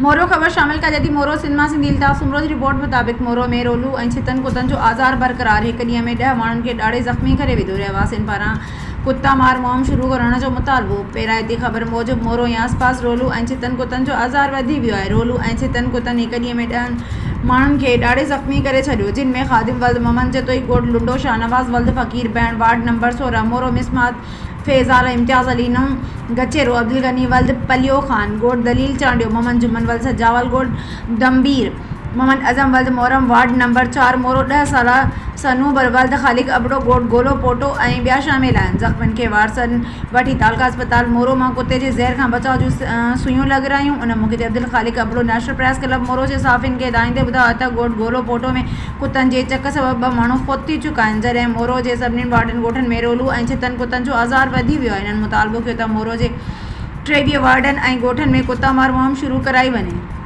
مورو، خبر شامل ڪئي جاتي مورو سنڌ مان سنڌي الطاف سومرو جي رپورٽ مطابق مورو ۾ رولو ۽ ڇتن ڪتن جو آزار برقرار هڪ ڏينهن ۾ ڏهه ماڻهن کي ڏاڙهي زخمي ڪري وڌو رهواسين پاران ڪتا مار مهم شروع ڪرڻ جو مطالبو پيرائتي خبر موجب مورو ۽ آسپاس رولو ۽ ڇتن ڪتن جو آزار وڌي ويو آهي رولو ۽ ڇتن ڪتن هڪ ڏينهن ۾ ڏهن ماڻهن کي ڏاڙهي زخمي ڪري ڇڏيو جن ۾ خادم ولد محمد جتوئي ڳوٺ لنڊو شاهنواز ولد فقير بهڻ وارڊ نمبر 16 مورو مسمات فيضال امتياز علي نئون گچيرو، عبدالغني ولد پليو خان، ڳوٺ دليل چانڊيو، محمد جمن ولد سجاول ڳوٺ دنبير، محمد اعظم ولد محرم وارڊ نمبر چار مورو ڏهه سالا صنوبر ولد خالق ابڙو ڳوٺ گولو پوٽو ۽ ٻيا شامل آهن. زخمين کي وارثن وٺي تعلقه اسپتال مورو مان ڪتي جي زهر کان بچاء جون سوئيون لڳرايون. ان موقعي تي Abdul Khaliq Abro national press club Moro جي صحافين کي دانهيندي ٻڌايو ته ڳوٺ گولو پوٽو ۾ ڪتن جي چڪ سبب ٻه ماڻهو فوت ٿي چڪا آهن، جڏهن مورو جي سڀني وارڊن ڳوٺن ۾ رولو ۽ ڇتن ڪتن جو آزار وڌي ويو آهي، هنن مطالبو ڪيو ته مورو جي 23 وارڊن ۽ ڳوٺن ۾ ڪتا مار مهم شروع ڪرائي وڃي.